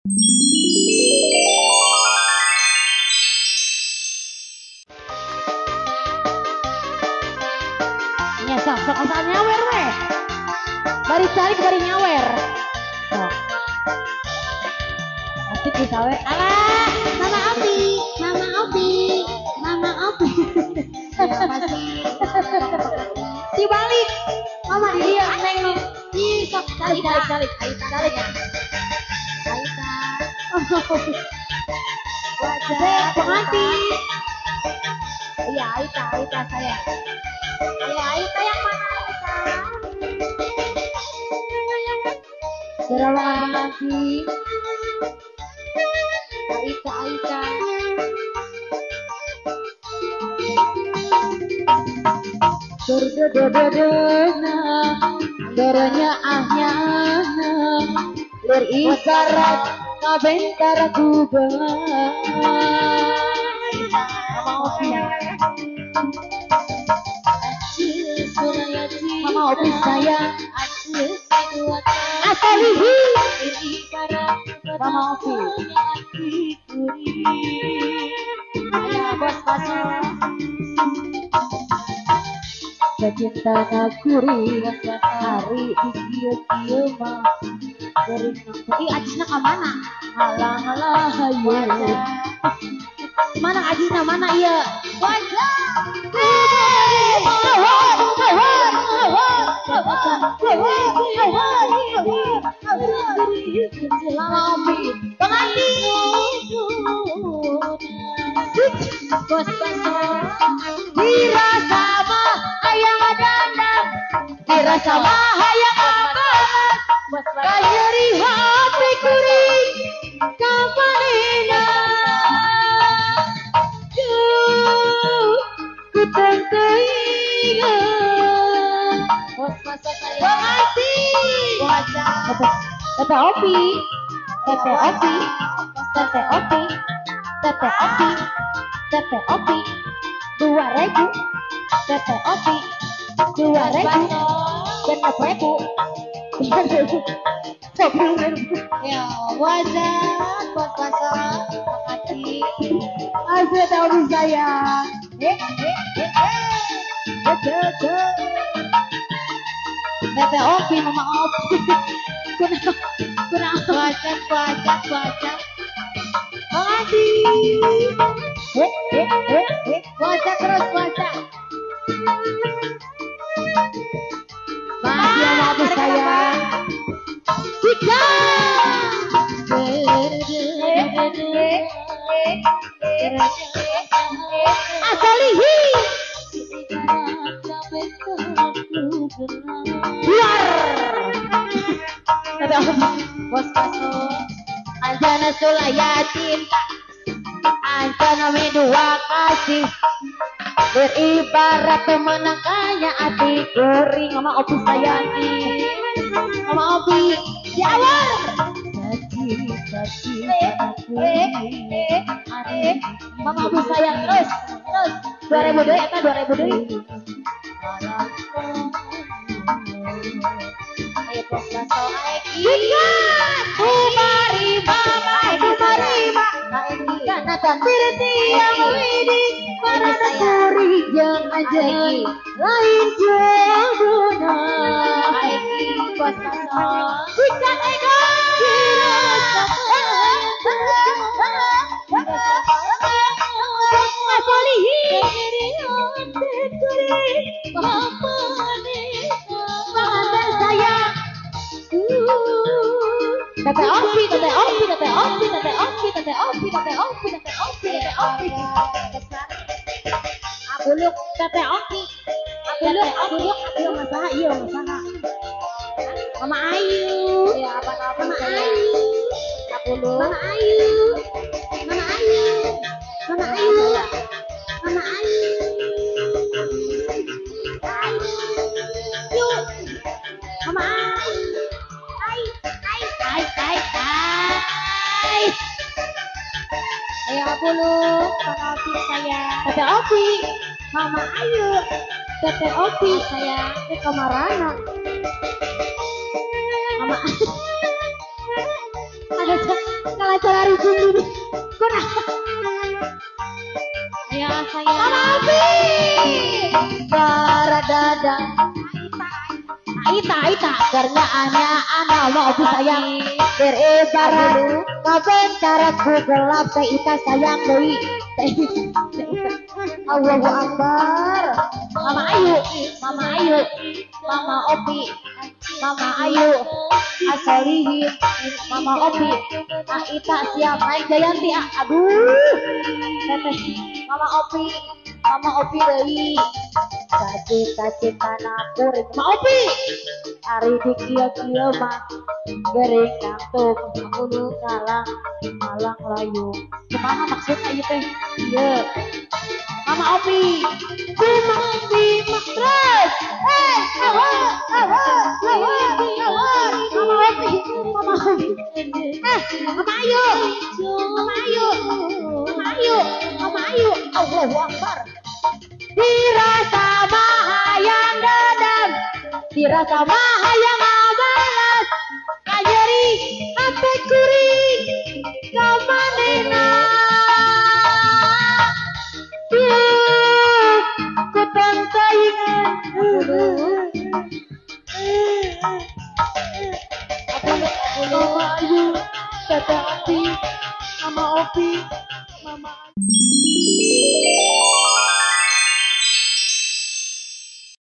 Nya sok sok asal nyawer weh. Bari cari bari nyawer. Sok. Asik bisa we. Alah, Mama Opi, Mama Opi, Mama Opi. Ya pasti. Dibalik. Mama di dia neng. Ih, sok calik calik calik calik. Aita. Wajah pengantin. Iya, Aita, Aita saya. Iya, Aita yang mana Aita? Serawan pengantin. Aita, Aita. Berdedededena, berenya ahnya, lir isyarat kabentar ku belah. Mama Opi, Mama Opi sayang, asalihi, Mama Opi. Bos pasar. Cinta kuring hari di kieu-kieu mah kuring. Ih, ajisna ka mana? Halang-halang hayu. Mana ajisna mana ieu? Wajah. Mama Opi, pengantin. Bos pasar. Dirasa mah hayang dandang, dirasa mah hayang apa? Kanyeri hati kuring kapanena. Duh, ku tengteuingan. Bos pasar saya. Pengantin. Wajah. Teteh Opi, Teteh Opi, Teteh Opi, Teteh Opi, Teteh Opi, 2.000, Teteh Opi, 2.000, 6.000, 6.000, 10.000. Ya, wajah, bos pasar, makasih. Asli Teteh Opi sayang. Teteh Opi, Mama Opi. Kurang, kurang. Wajah, wajah, wajah. Makasih. Wajah terus, wajah. Makasih Mama Opi sayang. Sika. Asalihi. Luar. Bos pasar. Anjana sulaya cinta, Anjana dua kasih, beribarat pemenang kaya hati kuring. Mama Opi sayang, Mama Opi jawab. Mama Opi sayang terus, terus 2.000 deui eta 2.000 deui. Ayo bos pasar, Ikan kumari mama kumari karena tirtiang widi para kuring jeung anjeun lain jodohna. Bos pasar. Sikat ego. Asalihi. Pengantin sayang. Teteh Opi, Teteh Opi, Teteh Opi, Teteh Opi, Teteh Opi, Teteh Opi, Teteh Opi, Teteh Opi. Abuluk, Teteh Opi, Abuluk, Abuluk, iya masaha, iya masaha. Mama Ayu, ya apa apa Mama Ayu, Abuluk, Mama Ayu, Mama Ayu, Mama Ayu, Mama Ayu, Ayu, Mama Ayu. Ai, ai, ai. Ayo Abuluk, Mama Opi sayang. Teteh Opi, Mama Ayu, Teteh Opi sayang. Ke kamarana. Mama Ayu. Ada Malah cara rujung dulu. Kurang. Ya sayang. Mama Opi. Baradada. Aita aita karena anak Mama Opi sayang. Berebaran kabentar ku gelap teh Ita sayang deui. Allahu Akbar. Mama Ayu, Mama Ayu, Mama Opi, Mama Ayu, Asolihin, Mama Opi, Aita siap naik Jayanti, aduh, teteh, Mama Opi deui, cita-cita nakuring, Mama Opi, ari di kieu-kieu mah gering nangtung, ulu ngalang, malang layu, kumaha maksudna ieu teh? Ieu. Mama Opi, Mama Opi, terus, awa, awa, awa, awa, Mama Opi, Mama Opi, Mama Ayu, Mama Ayu, Mama Ayu, Mama Ayu, Allahu Akbar. Dirasa mahayang dadam, dirasa mahayang abalas, kajeri hate kuring, kamanena. Mama Ayu, Tete Opi, Mama Opi, Mama Ayu.